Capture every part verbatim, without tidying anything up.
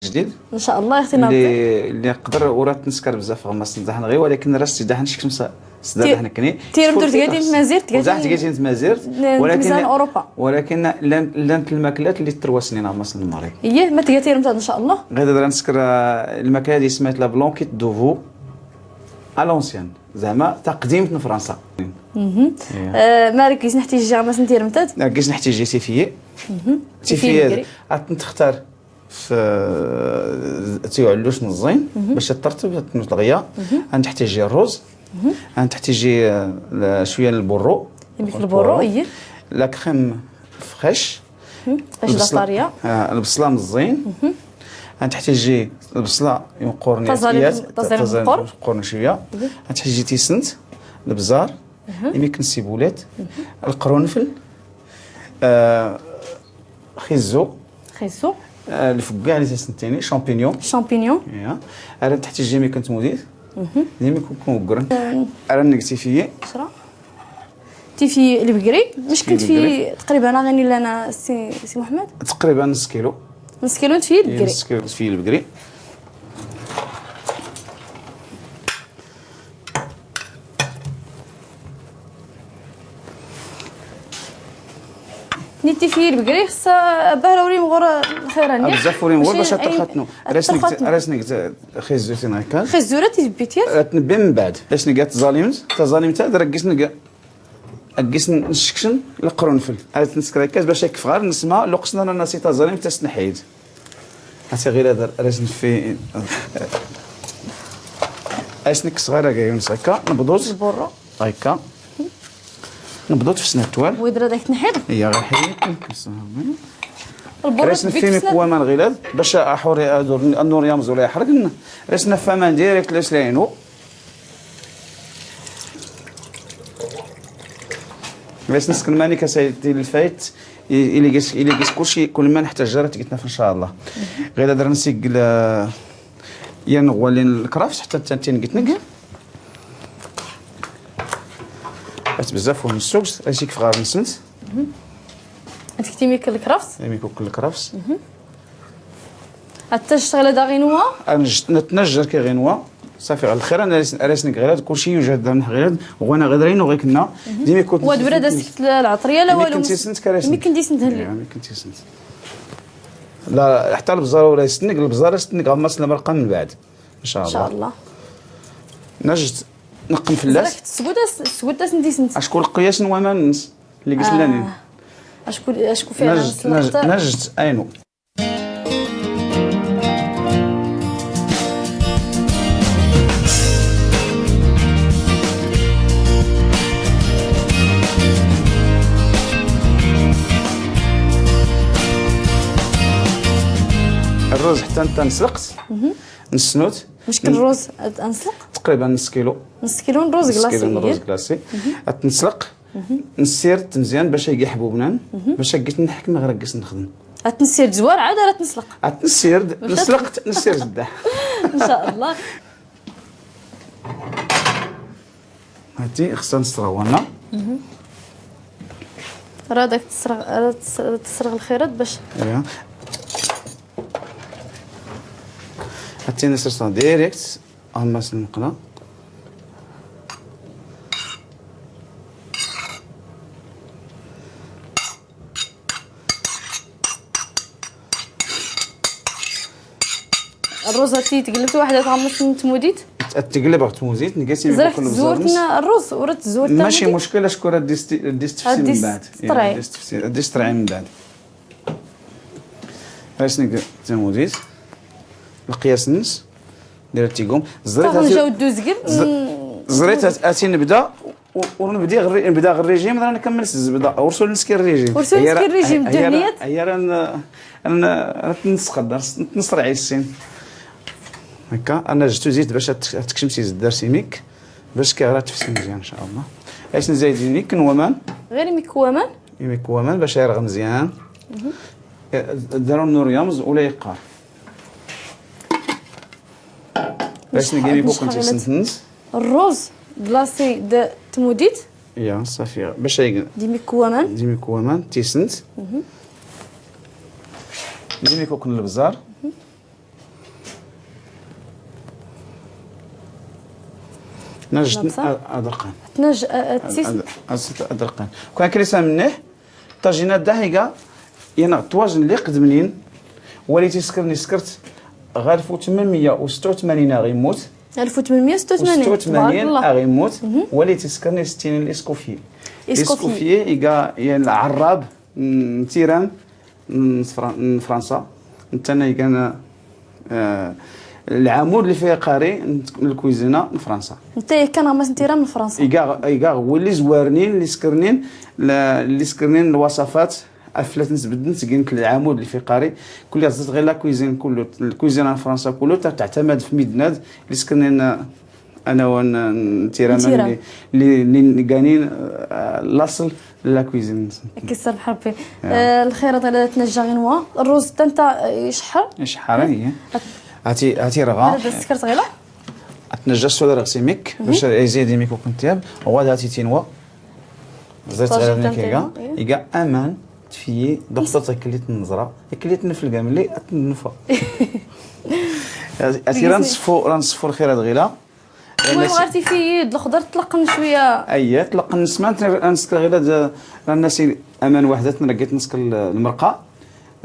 جديد. إن شاء الله، أختي ناطي. اللي، اللي يقدر ورا تنسكر بزاف غمس نزاحن غير، ولكن راس تداحن شكسم س-، سداحن كني. تير مدور تقاتين تمازيرت، تقاتين تقاتين تمازيرت، ولكن ميزان أوروبا. ولكن لان، لان الماكلات اللي تروسني نغمس الماري. إيه، ما تقاتين إن شاء الله. غير درا نسكر، آه، الماكلة اللي سميت لا بلونكيت دوفو. الونسيان، زعما تقديم من فرنسا. مهم. إيه. آه، مالك كيس نحتي جي غمس نتير متات؟ لا، كيس نحتي جي سيفيي. مهم. سيفيي سيفيي. هذا. عاد نتختار في، آه، تيعلوش من الزين. مهم. باش ترتب الغيا. مهم. غنحتاج جي الروز. مهم. غنحتاج جي، آه، ل-، شويه البورو. يميك البورو، إيه. لا كريم فريش. مهم. اش البصلة، داريا؟ آه، البصلة مزين. مهم. غنحتاج جي البصلة يمقرن تزالي، ياس-، تزالي تزالي مقر. مقرن شوية. مهم. غنحتاج جي تيسنت، البزار، مهم. يمكن سيبولات، مهم. القرنفل، آه، خيزو. خيزو. آه، الفقاع اللي تيسنتيني، شامبينيون. شامبينيون. يا. أرا تحت الجيمي كنت موديث. مهم. جيمي كنت مقرن. أرا نكتي فيه. عشرة. تي في البقري، مش كنت في تقريبًا غير لنا سي، سي محمد؟ تقريبًا نص كيلو. نص كيلو نت في إيه، البقري. نص كيلو نت في البقري. نيتي في البقري خص باه وريم غور الخيرانية. بزاف وريم غور باش ترخطنو. راسنك، راسنك خيزوتين هكا. خيزورة تيبيتير. تنبي من بعد. راسنك قات ظالمت، تا ظالمت، هذا راه قيس نق-، قيس نشكشن القرنفل. هذا نسكر هكا باش يكف غير نسمع لو قصنا انا نسيت ظالمت تسنحيد. هاتي غير هذا راسن في، اسنك صغيرة كاع يونس هكا، نبضوز. البورو. هكا. نبضوز في سنة التوال. ويدرا داك تنحيد؟ هي غير حيد. البورو راسن في مكوى من غلال، باش احوري ادور النور يامز ولا يحرق. راسن فمان ديريكت لسلاينو. باش نسكن ماني كسيتي الفايت، إلي قيس، إلي قيس كلشي، كل ما نحتاج جرات قلت نف إن شاء الله. غير هذا نسيق ل-، يا نغوالين الكرافت حتى تنتين قلت لك. بس بزاف ونسوقس، أشي كيف غير نسنت. أنت كتي ميك الكرافت؟ إيه، ميكو كل الكرافت. حتى الشغلة دا غينوا؟ أنا نتنجر كي غينوا. صافي، على الخير، أنا راسني، راسني غير هاد كلشي يوجد، دا نح غير هاد، وانا غير رينو غير كنا. ديما كنت واد براد سكت العطرية لا ديما والو. كنت سنت كراسني. ديما كنت سنت هلي. يعني كنت سنت. لا، حتى البزار ولا يستنك، البزار يستنك، غمس المرقة من بعد. إن شاء إن الله. شاء الله. نجد نقم في اللاس. زركت السودة، السودة سنتي سنت. أشكون القياس نوامان نس؟ اللي قلت لنا. آه. أشكون، أشكون فعلا نجد، نجد، نجد، أينو. الرز حتى نتا نسلقت. نسنوت. مشكل الرز انسلق؟ تقريبًا نص كيلو. نص كيلو الرز نص كيلو كلاسي. الرز كلاسي. اتنسلق. نسيرد مزيان باش يجي حبوبنان، باش قلت نحكم غير قيس نخدم. اتنسيرد زوار عاد راه تنسلق. اتنسيرد، نسلقت، نسيرد ده. إن شاء الله. هاتي خصنا نستغونا. راه داك تسرغ، راه تس-، تسرغ الخيرات باش. ايوا. هاتي نسرسها ديريكت. أما سلمقنا. الرز هاتي تقلبت واحد غمس من تموديت. تقلب غ تموزيت، نقاسي زرك بكل بزاف. زورتنا الرز ورت زورتنا ماشي موديت. مشكل، شكون راه ديست-، ديست في غادي من بعد. تطري. إيه، ديست في، ديست راه من بعد. علاش نقدر تموديت؟ القياس نس. داير تيقوم. زريت صافي، هاتي، جاو دوز كيل. ز-، مم. زريت هات-، هاتي نبدا و-، ونبدي غير، نبدا غير الريجيم، راه نكمل الزبده. ورسول نسكي الريجيم. ورسول هي نسكي راه، الريجيم، هي راه، الدهنيات. هي راه ن-، ن-، نتنسخ الدرس، نتنسخ العيسين. هكا، انا جبتو زيت باش هت-، هتكشم سي زدار سيميك، باش كي غير تفسي مزيان ان شاء الله. عيش نزايد يميك كنومان. غير يميك كوامان؟ يميك كوامان باش يرغ مزيان. داروا النور يامز ولا يقار. باش نقيمي بوك انت سنتنس. الروز بلاصي د تموديت. يا صافي، باش هيك ديمي كوامان. ديمي كوامان، تيسنت. ديمي كوكن البزار. نجد البصل. أ-، أدرقان. تنج-، أ-، أ-، تسيس. أد-، أد-، أدرقان. كون كريسة منه، طاجينة داهية، ينا طواجن اللي قدمنين، وليتي سكرني سكرت غير ألف وثمانمية وستة وثمانين غيموت. ألف وثمانمية وستة وثمانين، تبارك الله. غيموت، وليتي سكرني ستين الإسكوفيي. إسكوفيي. إسكوفيي، إيكا، يعني العراب، م، تيران، ن-، فر-، ن-، فرنسا. نتا أنا كان، آه، العمود الفقري ن-، الكويزينة ن فرنسا. نتا كان غمس نتيرا من فرنسا. إيكا، إيكا هو اللي زوارنين، اللي سكرنين، ل-، اللي سكرنين الوصفات، أفلات نسبد نسقين كل العمود الفقري، كل يزيد غير لا كويزين كله، الكويزينة ن فرنسا كله تا-، تعتمد في ميدناد، اللي سكرنين أنا ون-، نتيرا نتيرا. اللي، اللي، اللي قانين، آه، الأصل لا كويزين. كيسر بحربي. آه. آه، الخير هذا لا تنجا غير نوا. الروز تا نتا يشحر. يشحر، إيه. هاتي، هاتي رغا. هذا السكر صغيرة. اتنجا السودا راه سيميك، باش يزيد يميك وكنت ياب. وغاد هاتي تينوا. زيت طاجين غير تنتين، كيكا. إيه. يقا أمان تفيي ضغطة كليت النزرة. كليت نفل كامل لي أتنفى. هاتي راه نصفو، راه نصفو الخير هاد غيلا. المهم، غير تيفيد الخضر، تلقن شوية. أييه، تلقن السمان، تن-، نسكر غير هاد، راه الناس أمان وحدة، تنرقيت نسكر ال-، المرقة.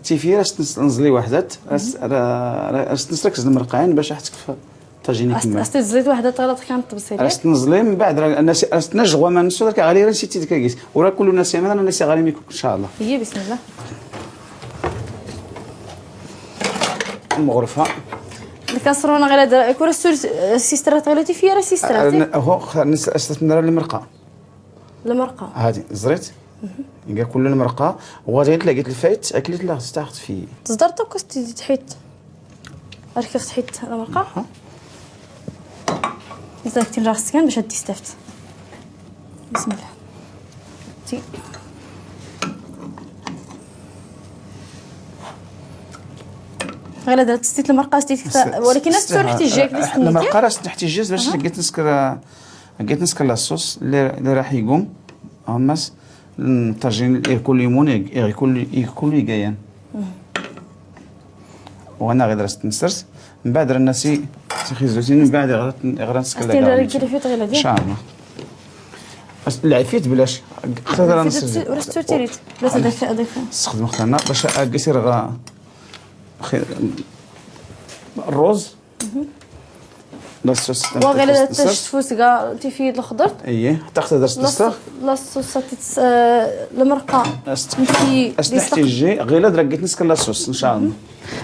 تيفي راه ست-، نزلي وحدة، راه س-، راه، راه ست-، نسرك زد المرقة، يعني باش حتى كيف طاجيني كما. أست-، أستي زيت وحدة، طلعت كانت تبصيلي. راه ست-، نزلي من بعد، راه الناس، راه ست-، نجغوا ما نسو، درك غالي راه نسيتي ديك كيس. وراه كل الناس يعمل، راه الناس غالي ميكون إن شاء الله. هي بسم الله. المغرفة. الكاسرونة غير هاد، كورة السور-، السيسترات غير تيفيا راه سيسترات. آه، هو خ-، نس-، أستثمر المرقة. المرقة. هادي زريت. يقا كل المرقة. وغادي تلاقيت الفايت، أكلت لا تستاخد فيه. تصدر توكس تحيت. أركي تحيت المرقة. أها. إذا كنتي راك سكان باش هادي استفت. بسم الله. تي. غير درت ستيت المرقة، ستيت كتا-، ولكن است-، السور حتى جاك آه، لي سنيتي. المرقة راه ست-، حتى جاز باش أها. لقيت نسكر، آه، لقيت نسكر لاصوص اللي، اللي راح يقوم، أماس، الطاجين ياكل ليمون، ياكل، ياكل يقيان. وأنا غير درت نسرت، من بعد راه الناس تخيزوتين، من بعد غير، غير نسكر أستين لك راه رجلي في طويلة إن ديال. شاء الله. بس العفيت بلاش. حتى راه نسرت. ولا ستو تيريت. بس هذاك، هذاك. استخدم اختنا باش أقصر غا-، خير. الروز. لا صوص وغير تاع تشتفوس كاع تيفيد الخضر. اييه، حتى حتى درت لا الصوص، لا صوص تتس-، آه، المرقه. است-، نتي استحتي جي غير درك قلت نسكن لا صوص ان شاء الله.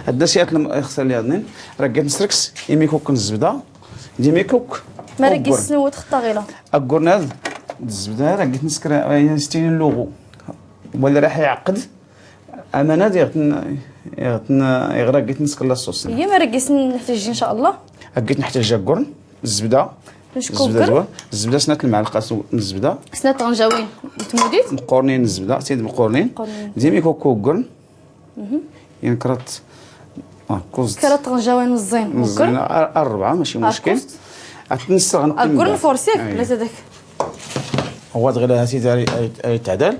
هاد الناس ياكل اخسر لي هادنين. راه قلت نسركس يميكوك الزبده. دي ميكوك. ما راه قلت سنوت خطا غير. اكورناد الزبده راه قلت نسكر، آه، ستين اللوغو. ولا راح يعقد. أمانة يغتن، يغتن، يغرق قلت نسكر لا صوص. هي ما راه قلت نحتاج إن شاء الله. قلت نحتاج جاكورن، الزبدة. نشكو الزبدة كر. دوا. الزبدة سنات المعلقة سو-، من الزبدة. سنات غنجاوين. تموديت. مقورنين الزبدة، سيد مقورنين. مقورنين. ديمي كوكو كورن. ينكرت. آه، كوزت. كرت غنجاوين الزين. الزين، وكر. أر-، أربعة، ماشي آه، مشكل. كوزت. أتنسى غنقيم أقول بعد. فورسيك، أيوة. لا تدك. هو تغلى هاتي داري، أي، أي تعدل.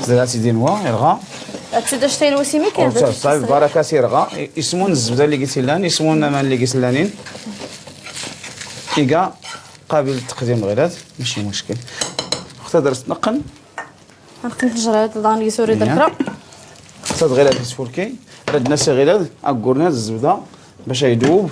زرعتي دي نوا، يرغى. هادشي دا شتي الوسيمي كاين أو بهاد تا-، صايب القصة. بركة سيرغى. يسمون الزبدة اللي قلت لنا، يسمون ما اللي قلت لنا. إيكا قابل للتقديم غير هاد، ماشي مشكل. اختها درت نقن. غنقنت الجرعات داني سوري إيه. دكرا. اختها غير هاد الفولكي. رد ناسي غير هاد، أكورنا هاد الزبدة باش يدوب.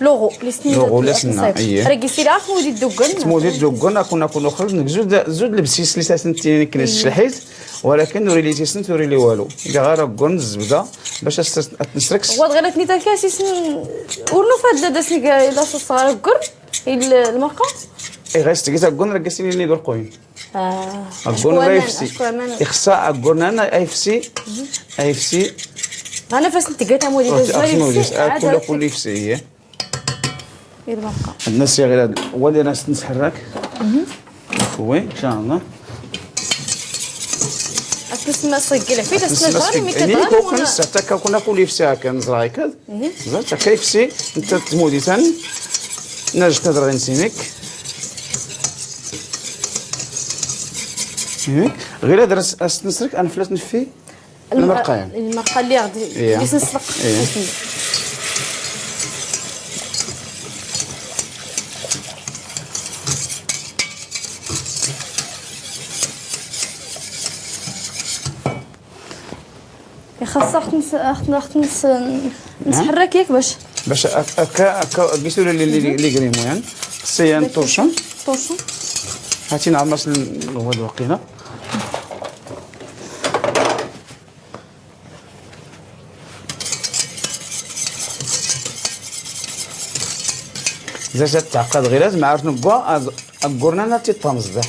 لوغو، لي سنين لوغو، ديال لي سنة، الصيف. إيه. راه قلتي لي عارف مودي الدوكن. مودي الدوكن، أكون، أكون أخرج، نك زود، زود البسيس اللي ساسن تيني كنس إيه. شلحيت، ولكن نوري لي تيسن، توري لي والو. إذا غير أكون الزبدة، باش أستس-، أتنسركس. هو غير تني تاكاسي سن، ورنو فهاد لا داسني كا-، لا صوص غير كر، إلا المرقة. إيه، غير استقيت أكون، راه قاسيني لي قرقوين. آه. أكون أشكو أمان، غيفسي. أشكو أمان. إخصاء أكون أنا أيفسي. أيفسي. أنا فاس نتقيت أمودي أوكي، ديال أخص الزوالي موديس. فسي، آه، عاد كل، هاك. كل يفسي، إيه. إيه، المرقة. الناس يا غير هاد، ولي أنا نسحرك. وي، إن شاء الله. أتنسمى صيق، لا، في تسمى تسمى جاري، صيق. مي إيه، كتغالي كوكا وأنا نسى، تا كوكا ناكل يفسي هاكا، نزرع هاكا. زعما كيفسي انت تمودي ثاني. نرجع تهضر غير نسيميك. فهمك؟ غير هاد راس، راس نسرك، انا فلات نفي. المرقة يعني. المرقة اللي غادي، إيه. اللي تنسلق. إيه. خاصة خت نس-، خت، خت نس-، نتحرك ياك باش. باش هك-، هكا، هكا، قيسو لي، لي، لي، لي كريمو يعني. خصي يعني طوشن. طوشن. هاتي نعمر الغواد واقيلا. زاج تعقد غير، لازم عارف نبقى أز-، أقرنا نتي طمز ده.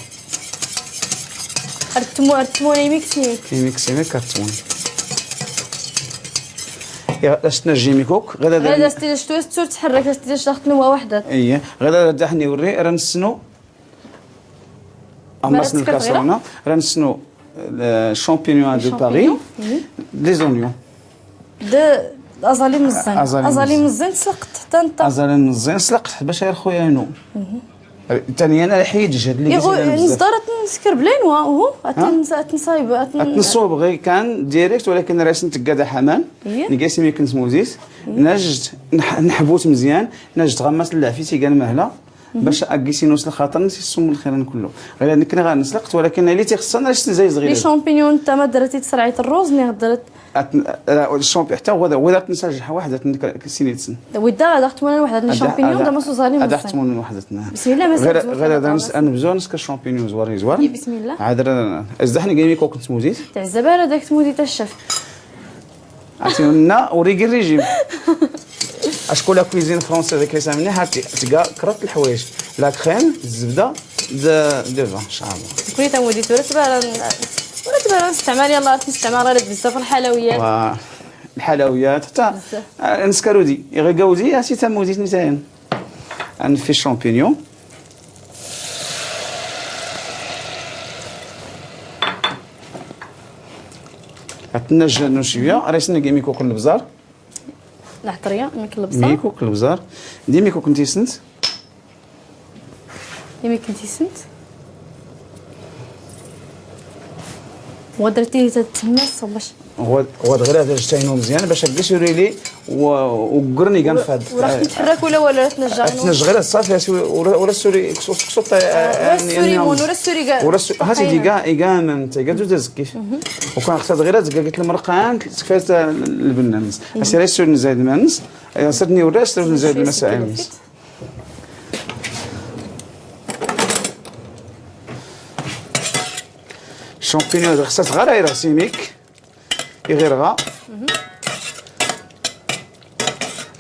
أرتمو، أرتمو، أنا يميك سميك. يميك سميك أرتمو. يا، لا شتنا جيمي كوك، غدا غدا دان داستي شتو، شتو تحرك، داستي شتو نوا وحدة. إيه، غدا دحني وري، راه نسنو. أما مرات سن كثيرة. الكاسرونة، راه نسنو، آه، شامبينيون دو باري، شامبينيون. لي زونيون. د-، ازالي مزين. ازالي ازالي مزين. مزين سلقت حتى نتا. ازالي مزين سلقت باش يرخو يانو. ثاني انا الحيد جهد اللي يغو قلت لنا بزاف. نزدار تنسكر بلين وا، هو، ها؟ أتنس-، أتنصايب، أتن-، أتنصوب غير كان ديريكت، ولكن راه سنت قاعدة حمان. إيه. نقاسي ميكن سموزيس. إيه. نجد نح-، نحبوت مزيان، نجد غمس اللعفي تيقال مهلة. باش اكيسينوس الخاطر نسي السم الخيران كله. غير هذيك كنا غنسلقت، ولكن اللي تيخصنا اش تزاي لي صغيره. شامبينيون نتا ما درتي تسرعيت الروز، مي درت. أتن-، آه، الشامبي-، حتى هو هذا، هو درت نساج واحد، أتن-، كسينيتسن. ودا هذا اختمونا واحد، هذا هذا، شامبينيون، هذا، هذا ما سوزالي هذا مصين. اختمونا واحد، أتن-، بسم الله، ما غير، سوزالي غير هذا مصين. نس-، نبزو نسكر شامبينيون زوارين زوار. إيه، بسم الله. عاد راه، ازدحني كاين كوك نسموزيت. تعزب على داك تمودي تاع الشيف. عرفتي، هنا وريقي الريجيم. اشكون لا كويزين فرونسيز كيسامني، هاتي تلقى كرات الحوايج، لا كريم، الزبده، د-، دو فان، ان شاء الله. كوني تا موديت ولا تبارا، ولا تبارا نستعمل، يلا نستعمل غير بزاف الحلويات. و-، الحلويات حتى، بزاف. آه، نسكرودي، يغي قاودي، هاتي تا موديت نتاين. نفي الشامبينيون. هتنجنو شويه، راه يسنى كيميكو كل البزار. العطريه، ميك البصل. ميكو كل البزار. دي ميكو كنتي سنت. دي ميك كنتي سنت. ودرتي تتمس باش. هو، هو غير هذا جتاينو مزيان باش هكا يسوري لي و-، وقرني كان فهاد. وراك تحرك ولا، ولا تنجع؟ تنجع غير صافي، سي-، ولا، ولا سوري، كسو، كسو، آه، ولا يعني، سوري يعني مون، ولا سوري كاع. ولا سو-، هاتي دي كاع، كاع من تي كاع دوز كيف. وكان اختار غير هاد، قلت المرقان، كفاية البنانس. هسي راه سوري نزايد مانس. ايوا، سرتني ولا سرت نزايد المسائل. الشامبينيون هذا خصها صغيره، غير سيميك. يغيرغا.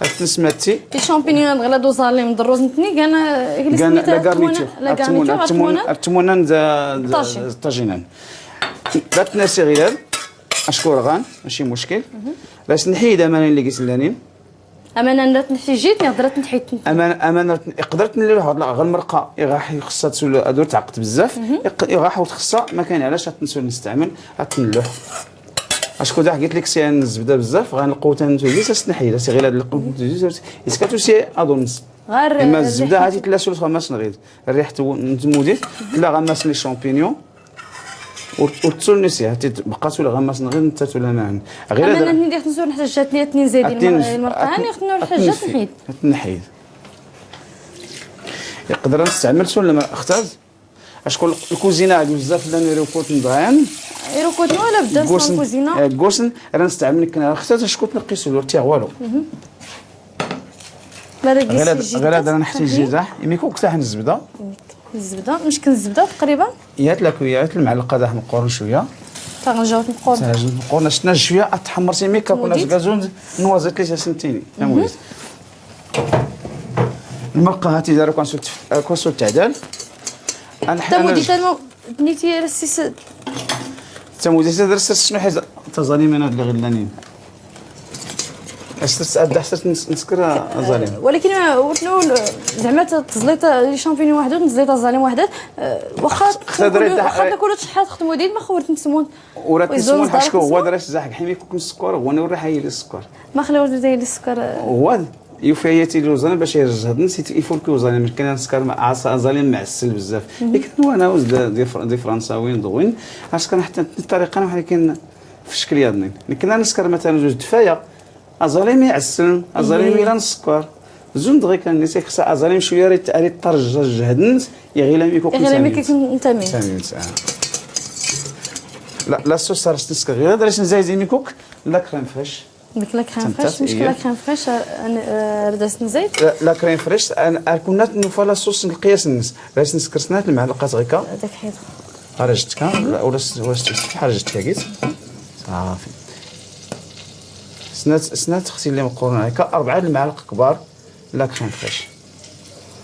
التنسماتي. لي شامبينيون غلا دوزالي من دروز نتني كان، كان سميتها لا غارنيتور. لا غارنيتور، التمون، التمون، التمون. الطاجين. الطاجينان. لا تنسي غلال. اشكر غان، ماشي مشكل. لا سنحي اذا ماني اللي قلت لانين. اما انا درت نحي جيت، نهضرت نحيت. اما، اما أنا قدرت نلوح هاد الغ-، غير المرقه، إي غا حي خصها تسول ادور تعقد بزاف. إي غا حوت خصها، ما كاين علاش غتنسول نستعمل، غتنلوح. اشكو دا قلت لك سي الزبده بزاف، غنلقو تنتوجي سنحي، لا سي غير هاد القم تنتوجي، إسكاتو سي ادونس. غير اما الزبده هاتي تلا سول خمس نغيد. الريح تو-، نتموديت، تلا غمس لي شامبينيون. وت-، وتسولني سي، هاتي بقات ولا غمس نغيد نتا ولا معن. غير اما هذا انا ندير نزور حتى جاتني اثنين زايدين. أتين-، المر-، المرقان أتين-، يخدموا الحاجات أتنحي. نحيد. أتنحيد. يقدر نستعمل سول لما اختار. اشكون الكوزينه هادي بزاف لا نيروكوت نضغان. يروكوتنا ولا بدا كوسن، الكوزينه؟ آه، كوسن راه نستعمل كنا اختار شكون تنقي سول تي والو. ما راه غير هاد، غير هاد راه نحتاج جيزاح، يميكو كتاح الزبده. الزبده، مشكل الزبده تقريبا. يات لا كويات المعلقه تاع مقورن شويه. تاع غنجاوب مقورن. تاع غنجاوب مقورن، شتنا شويه اتحمر سي ميكا كنا غازون نوازيت لي سنتيني. تمويت. المرقه هاتي دارو كنسول تف-، آه، كنسول تعدال. انا حنا تمودي تنو بنيتي راه السيس. تمودي تدرس شنو حاجه تزالي من هاد الغلانين. أستس-، أبدا حسيت نس-، نسكر أزاليم. ولكن ما، وشنو ال-، زعما ت-، تزليط لي شامبينيون وحده، تزليط أزاليم وحده، آه، واخا خصها دري نقولوا، تاع، واخا نقولوا شحال خدموا ديال ما خورت نسمون. وراه ويزول نسمون حاشكو هو درس زاح حيمي كوكن السكر، هو نور حي السكر. ما خلاو زيد السكر. هو يوفيتي لوزان باش يرجع نسيت يفور كوزان، مش كان نسكر مع عصا أزاليم معسل بزاف. لكن هو أنا وز د-، دي فر-، دي فرنساويين دوين، عسكر حتى الطريقة، ولكن F ccekl yaḍnin. Nekna neskar matalan zuz dfaya. Aẓalim iɛesslen, aẓalim ilan sskeṛ. Zun dɣi kan nis ixsa aẓalim cwiya rit, rit tarja jehd-ns, iɣil amikuk iɣil amikuk n tamint. Tamint, ah. La, la sauce ar s-neskar ɣir, ad as-nzayed amikuk la crème fraîche. Mek la crème fraîche, mek la crème fraîche, ah, n-, ah, ar as-nzayed. La, la crème fraîche, ah, ar kunnat nufa la sauce n lqiyas-ns. Ar as-neskar snat lmeɛlqat ɣika. Dak ḥid. Ɣer jett kan, ula s, ula s, ɣer jett kan gis. Ṣafi. Snat, snat txtilin meqqurnin ɣika, rebɛa lmeɛlq kbar la crème fraîche.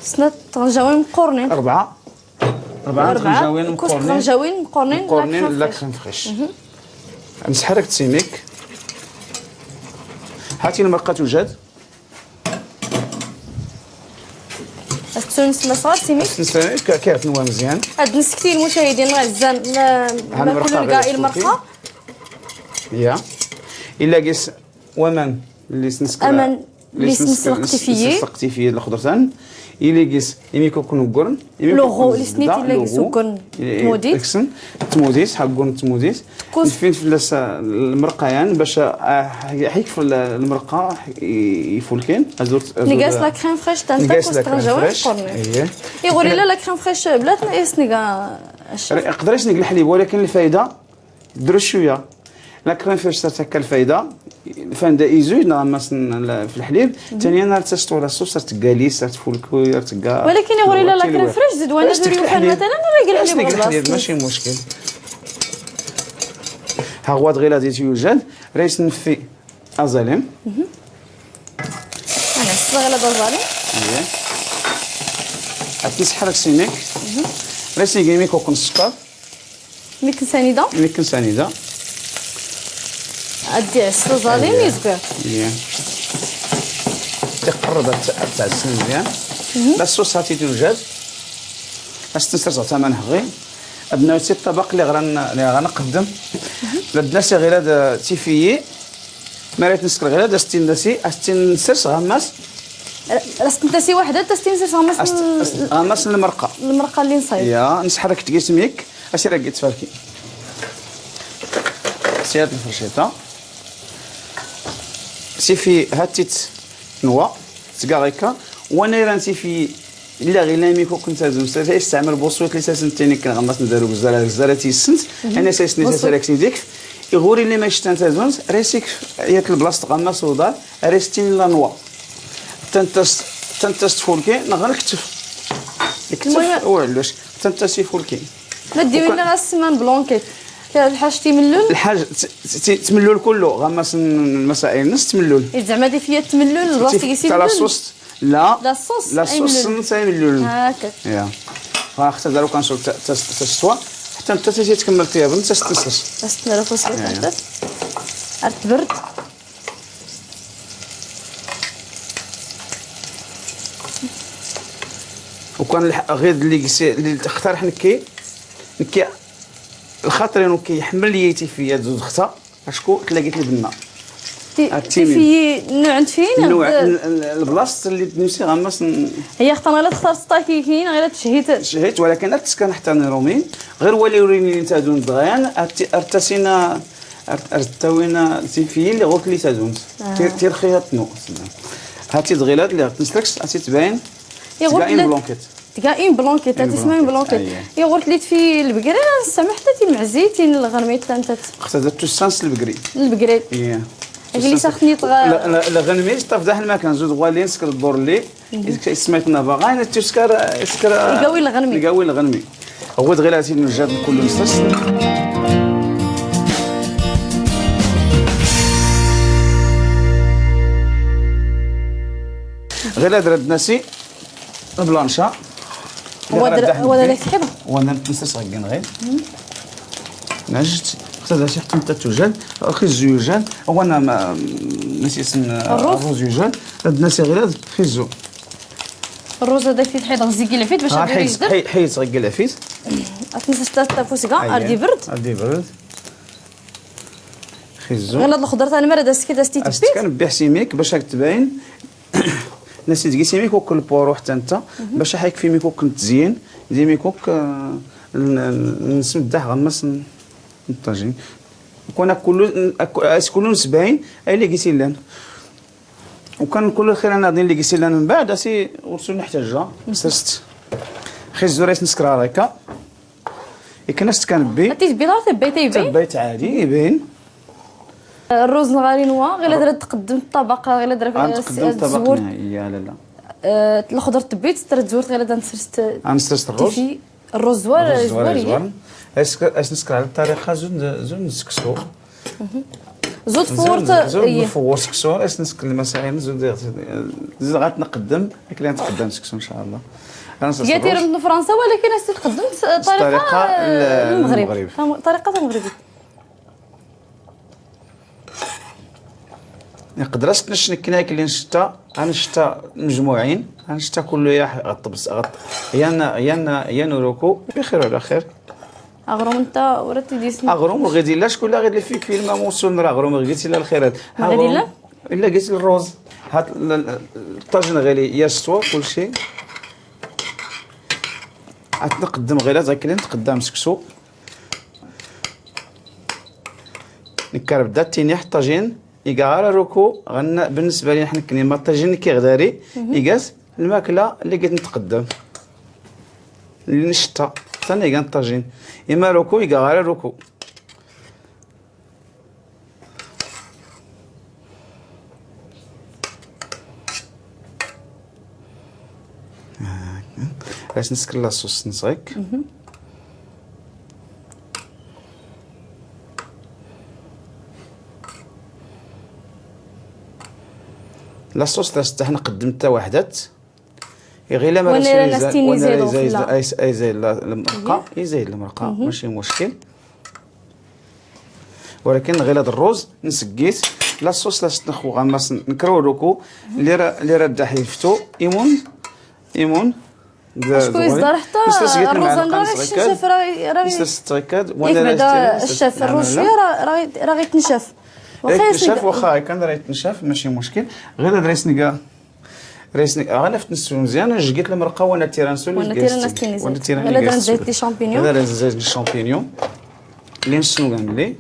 Snat tɣenjawin meqqurnin. Rebɛa. Rebɛa tɣenjawin meqqurnin. Tɣenjawin meqqurnin la crème fraîche. Nesḥerrek-tt imik. Hati lmerqa tujad. Ad tt-nesma ṣṣɣar, simi? Ad tt-nesma, k-, kif nwa mezyan. Ad nsekti lmucahidin nɣa zzan, ma, ma kullu lga i lmerqa. Ya. Illa gis waman li s-nesk-, aman li s-nesk-, li s-neslqet i fiyyi. Li s-neslqet i fiyyi lxeḍr tan. Illa gis imi kukun uggurn. Luɣu, li snit illa gis uggurn tmudit. Iksen tmudit, ḥaggun tmudit. Nfin fell-as, ah, lmerqa yan, bac, ah, ḥikf l-, lmerqa, i-, ifulkin, azur, azur. Ngas la crème fraîche, tanta ngas la crème fraîche. Iɣur illa la crème fraîche, blat, is nega. Iqder is neg lḥlib, walakin lfayda, drus cwiya. La crème fraîche, sa takka lfayda, Fanda izuj neɣ ammas n, la, f lḥlib, tani ar tastwa la sauce, ar tga lis, ar tfulkuy, ar tga. Walakin iɣur illa la crème fraîche, zid wana zuri yufan matalan, ara yeg lḥlib, maci muckil. Ha ɣwad ɣila di yujad, ra is-nfi aẓalim. Ana, ssaɣ la d aẓalim. Iya. Ad t-nesḥerrek s imik. Ra is-neg imik ukk n sskeṛ. Imik n sanida? Imik n sanida. Ad d-iɛess aẓalim, izger. Iya. Tiqerreb ad t-, ad tɛessen mezyan. La sauce hati tujad. Ad s-tensers ɣer tama n ḥeɣi. Ad nawi si ṭṭabaq li ɣran, li ɣran qeddem. La d-nasi ɣila d tifiyi. Ma rayt nesker ɣila d as-tin dasi, as-tin nsers ɣer mass. As-tin dasi waḥda, as-tin nsers ɣer mass. Ɣer mass n lmerqa. Lmerqa li nṣayb. Ya, nesḥerrek tgismik. Asira git farki. Siyat lfercita. Sifi hatit nwa, tga ɣika. Wana iran sifi illa ɣila mi kukn tazun. Sa isteɛmel buṣwit li sasn tini kn ɣammas n daru gzara, gzara tisnt. Ana sasn sasn rak sin dikf. Iɣuri li ma yectan tazun, resik yat lblas tɣammas uḍar, restin la nwa. Tantas, tantas tfulki, nɣ nktf. Nktf, uɛlux. Tantas ifulki. Ma d-iwin ɣas ssman blanquette. Lḥaǧ timellul? Lḥaǧ t-, t-, t-, tmellul kullu, ɣammas n lmasail nnes tmellul. Zeɛma di fiyat tmellul, lblas tigi si tala tmellul? Sus, la. La sus, la sus imellul. Nnes imellul. Hakak. Ya. Ɣaxta daru kan sul ta-, ta-, tastwa. Ḥtta nta tisi tkemmel tiyab, nta s-tnsers. Bas tnara fus. Ya, ya. Ar tberd. Ukan lḥ-, ɣid li gsi-, li xtarḥ nekki, nekki lxaṭri nekki iḥemmel yiti fiyat zud xta, acku tlaqit li benna. Ti-, tifiyi nnuɛ n tfiyin, nnuɛ, l-, l-, lblaṣt li d-nusi ɣammas n- هي اختار غير تختار ستاكي كاين غير تشهيت. شهيت، ولكن ارتسكن حتى نرومين. غير ولي وريني انت دون دغيان، ارت-، ارتسينا ارتاوينا تيفيين اللي غوت لي تازونت. آه. تي-، تيرخيها تنو. هاتي دغيلات اللي غتنسلكش، هاتي تباين. يا غوت تباين لي بلونكيت. تلقى اون بلونكيت، تسمى اون بلونكيت. اي. يا غورت لي في البقري، سمحت تي معزيتين الغرميت تانتت. اختها تسانس البقري. البقري. اي. اللي ساخني طغى. لا، لا، لا، غنمي، طاف داخل المكان، زود غوالين، سكر الدور اللي. سميتنا باغا، انا تسكر، سكر. يقاوي الغنمي. يقاوي الغنمي. هو دغير هاتي المجاد كله مسس. غير هاد رد ناسي. بلانشا. هو اللي در-، غنبدا هو اللي نبي. تحب. وانا نتنسى صغير غير. نجد. خصها شي حتى انت توجد. اخي الزوجان. وانا ما، نسي اسم الرز. الرز يوجد. هاد الناس غير هاد خيزو. الرز هذا فيه حيط غزيكي العفيت باش آه، غادي حيت، يجدر. حيت، حيت غير العفيت. اتنسى ستة فوسكا، أييه. اردي برد. اردي برد. خيزو. غير هاد الخضر تاع المرة دازت كي دازتي تبيت. كان بيع سيميك باش هاك تباين. نسيت كي سيميك وكل بورو حتى انت. باش حيك في ميكوك نتزين. دي ميكوك، آه، ن-، ن-، نسمد داه غمس ن-، الطاجين. كون كل، اس كل سبعين اي لي قيسي لان. وكان كل خير انا دين لي قيسي لان من بعد اسي ورسو نحتاجها. سست. خي الزور رئيس نسكر على هكا. يكنست كان بي. هاتي بيضة تبي تيبين. تبيت عادي يبين. الروز نغالي نوا، غير درت تقدم الطبق، غير درت غنتقدم الطبق الزور. نهائي، يا لا لا. آه، الخضر تبيت، ترى تزورت غير درت نسرست. غنسرست الروز. تيفي الروز زوار، الروز زوار، زوار، زوار. اس، اس نسكر على الطريقة زون، زون نسكسو. زود زون، فورت، زون إيه. نفور سكسو، اس نسكر المسائل، زون دي، زون غتنقدم، لكن نتقدم سكسو إن شاء الله. أنا نسكسو قالت لي الروز. راه من فرنسا، ولكن اس تقدم س-، طريقة، الطريقة، آه، ال-، المغرب. المغرب. فهم-، طريقة المغربية. نقدر استنش نكناك اللي نشتا، غنشتا مجموعين، غنشتا كله يا ح-، غطبس، غط-، يا نا-، يا نا-، يا نوروكو، بخير وعلى خير. اغروم انت ورا تيديسني. اغروم وغيدي لا شكون لا غيد لي فيك فيلم موسون راه اغروم غيتي لا الخيرات. ما غادي اغروم لا؟ الا قلت الروز. هاد ال-، ال-، الطاجن غالي يا ستوى كلشي. غتقدم غير زاكلين تقدم سكسو. نكرب دا تيني حتى جين. إيكا غارة روكو، غن-، بالنسبة لي نحن كني ما طاجين كي غداري، إيكاس الماكلة اللي قد نتقدم. اللي نشتا، ثاني إيكا نطاجين. إما روكو، إيكا غارة روكو. هاكا. باش نسكر لاصوص نصغيك. لاصوص تاع حنا قدمت تا وحدات. غير لا ما وانا راه نستني زايد، زايد وانا راه وفي زايد، لا. اي، اي زايد لا، المرقه، اي زايد المرقه، ماشي مشكل. ولكن غير هاد الروز نسقيت لا صوص لا ستنخو غمس نكرو روكو اللي راه، اللي راه داح يفتو ايمون، ايمون. شكون يزدار حتى الروز؟ انا راه الشيف راه، راه يسرس التريكات وانا ياك بعدا الشيف الروز شويه راه، راه، راه غيتنشف. واخا يتنشف، واخا هكا راه يتنشف ماشي مشكل. غير هاد ريسني كاع ريسني، آه، انا فتنسو مزيان، انا جقيت المرقه وانا تيرانسو اللي وانا جقيت تيرانس السكر. تيني وانا تيرانس. هذا درت زيت لي شامبينيون. هذا درت زيت لي شامبينيون. اللي نسنو كامل لي.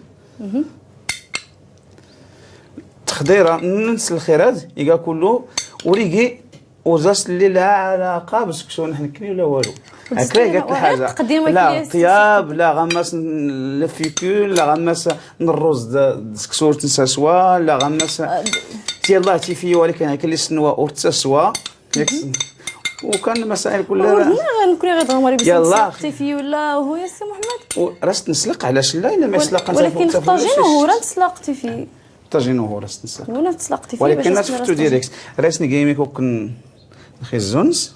تخديره ننس الخير هذا يقا كله وريقي وزاس اللي لا علاقه بسكسو نحن كني ولا والو. هكا قالت الحاجه. لا طياب، لا غمس لفيكول، لا غمس الرز د-، د سكسور تنسى سوا، لا غمس. آه، تي الله تي في، ولكن هاك اللي سنوا ورتسى سوا. ياك سن-، وكان المسائل كلها راه هنا غنكون غير ضمري بس يلا. نسلق تي في ولا هو يا سي محمد؟ و-، راس تنسلق، علاش لا؟ الا ما ول-، يسلق ولكن الطاجين هو راه نسلق تي في. الطاجين هو راس تنسلق. هو نسلق تي في ولكن باش نسلق تفتو ديريكت. راس نقيمي كوكن نخي الزونز.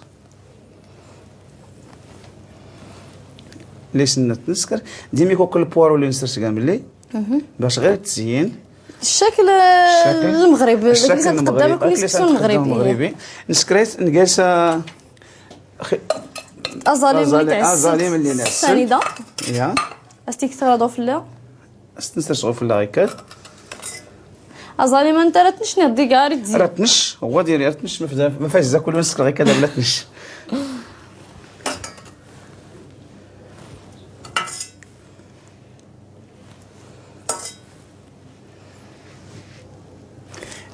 لي سنة تنسكر. ديمي كوك البوارو اللي نسرت كاع ملي. باش غير تزين. الشكل، الشكل المغرب، الشكل المغرب. كون يسكسو المغربي. المغربي. نسكريت، نقاس، آه، خي-، أزاليم اللي تعسل. أزاليم اللي نعسل. سنيدة. يا. أستيك تغرضو في الله. استنسى شغل في الله غيكاد. أزالي ما أنت راه تنشني، دي كاع راه تزيد. راه تنش، هو ديري راه تنش، ما فيها، ما فيهاش زاكل ونسك غيكاد بلا تنش.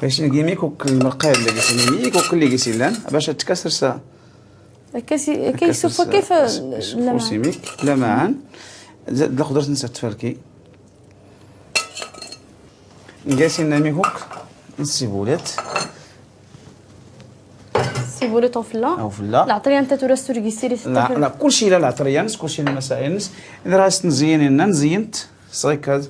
باش نقي ميكوك المرقه اللي قلت لي، ميكوك اللي قلت لي لان، باش تكسر سا. كيسوفا كيف لمعان. سيميك لمعان. زاد الخضر تنسى تفركي. نقاسي نامي هوك. نسيبولات. سيبولات او فلا. او فلا. العطريه انت تورا سوري سيري لا، لا، كلشي لا، العطريه نس، كلشي المسائل نس. اذا راس نزينين، نزينت. صغير كاد.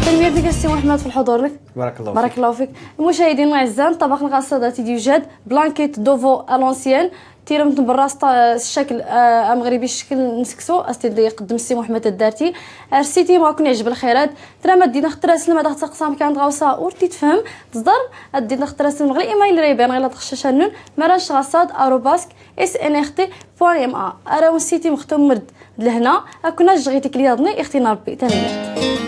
تنميرت لك السي محمد في الحضور لك. بارك الله فيك. بارك الله فيك. المشاهدين الاعزاء، الطبق القصيدة تيدي يوجد بلانكيت دوفو الونسيان. Tiremt n berra s ccakl amɣribi, ccakl n seksu, as t-id-iqeddem Ssi Muḥemmed Taddarti. Ar Siti ma akken iɛjeb lxirat. Tram ad d-inax tras lma dax taqsam kan tɣawsa ur t-tfhem, tẓḍarm ad d-inax tras lmeɣli email ra iban ɣila txeccaca nnun, mara ncɣaṣad arobase S N R T point M A. Ara wen Siti mextum merd d lehna, akken ad jɣi tikli yaḍni ixtin Rebbi. Tanemmirt.